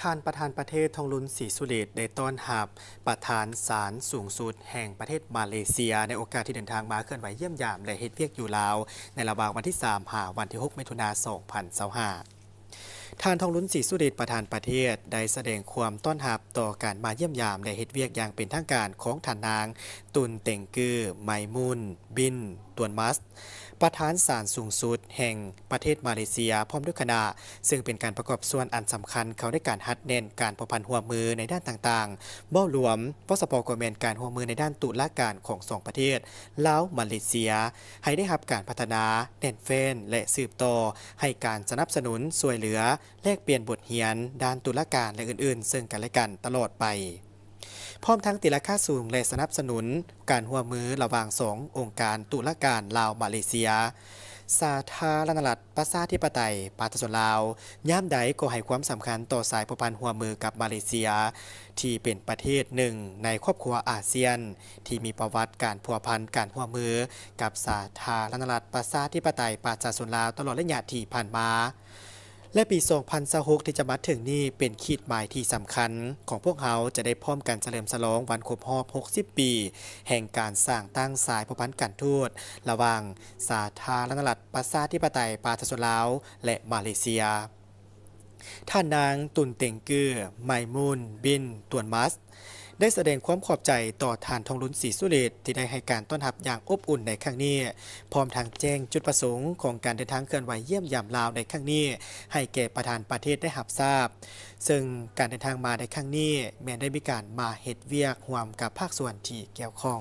ທ່ານປະທານປະເທດ ທອງລຸນ ສີສຸລິດ ໄດ້ຕ້ອນຮັບປະທານສານສູງສຸດແຫ່ງປະເທດມາເລເຊຍ ໃນໂອກາດທີ່ເດີນທາງມາເຄື່ອນໄຫວຢ້ຽມຢາມ ແລະ ເຮັດວຽກຢູ່ລາວ ໃນລະຫວ່າງວັນທີສາມ ຫາ ວັນທີຫົກ ມິຖຸນາ ສອງພັນຊາວຫ້າ. ທ່ານ ທອງລຸນ ສີສຸລິດ ປະທານປະເທດ ໄດ້ສະແດງຄວາມຕ້ອນຮັບຕໍ່ການມາຢ້ຽມຢາມ ແລະ ເຮັດວຽກຢ່າງເປັນທາງການຂອງທ່ານນາງ ຕຸນເຕັງກື ໄມມູນ ບິນ ຕວນມັດ ປະທານສານສູງສຸດແຫ່ງປະເທດມາເລເຊຍ ພ້ອມດ້ວຍຄະນະ, ເຊິ່ງເປັນການປະກອບສ່ວນອັນສຳຄັນເຂົ້າໃນການຮັດແໜ້ນການພົວພັນຮ່ວມມືໃນດ້ານຕ່າງໆ, ເວົ້າລວມ, ເວົ້າສະເພາະກໍແມ່ນການຮ່ວມມືໃນດ້ານຕຸລາການຂອງສອງປະເທດ ລາວ-ມາເລເຊຍ ໃຫ້ໄດ້ຮັບການພັດທະນາແໜ້ນແຟ້ນ ແລະ ສືບຕໍ່ໃຫ້ການສະໜັບສະໜູນ, ຊ່ວຍເຫຼືອ, ແລກປ່ຽນບົດຮຽນດ້ານຕຸລາການ ແລະ ອື່ນໆ ເຊິ່ງກັນ ແລະ ກັນຕະຫຼອດໄປ. ພ້ອມທັງຕີລາຄາສູງ ແລະ ສະໜັບສະໜູນການຮ່ວມມືລະຫວ່າງສອງອົງການຕຸລາການລາວ-ມາເລເຊຍ, ສາທາລະນະລັດ ປະຊາທິປະໄຕ ປະຊາຊົນລາວ ຍາມໃດກໍໃຫ້ຄວາມສຳຄັນຕໍ່ສາຍພົວພັນຮ່ວມມືກັບມາເລເຊຍ ທີ່ເປັນປະເທດໜຶ່ງໃນຄອບຄົວອາຊຽນ ທີ່ມີປະຫວັດການພົວພັນການຮ່ວມມືກັບສາທາລະນະລັດ ປະຊາທິປະໄຕ ປະຊາຊົນລາວ ຕະຫຼອດໄລຍະທີ່ຜ່ານມາ. ແລະ ປີສອງພັນຊາວຫົກ ທີ່ຈະມາເຖິງນີ້ ເປັນຂີດໝາຍທີ່ສຳຄັນຂອງພວກເຮົາ ຈະໄດ້ພ້ອມກັນສະເຫຼີມສະຫຼອງວັນຄົບຮອບຫົກສິບປີແຫ່ງການສ້າງຕັ້ງສາຍພົວພັນການທູດລະຫວ່າງສາທາລະນະລັດ ປະຊາທິປະໄຕ ປະຊາຊົນລາວ ແລະ ມາເລເຊຍ. ທ່ານນາງ ຕຸນເຕັງກື ໄມມູນ ບິນ ຕວນມັດ ໄດ້ສະແດງຄວາມຂອບໃຈຕໍ່ທ່ານ ທອງລຸນ ສີສຸລິດ ທີ່ໄດ້ໃຫ້ການຕ້ອນຮັບຢ່າງອົບອຸ່ນໃນຄັ້ງນີ້, ພ້ອມທັງແຈ້ງຈຸດປະສົງຂອງການເດີນທາງເຄື່ອນໄຫວຢ້ຽມຢາມລາວໃນຄັ້ງນີ້ ໃຫ້ແກ່ປະທານປະເທດໄດ້ຮັບຊາບ, ເຊິ່ງການເດີນທາງມາໃນຄັ້ງນີ້ ແມ່ນໄດ້ມີການມາເຮັດວຽກຮ່ວມກັບພາກສ່ວນທີ່ກ່ຽວຂ້ອງ.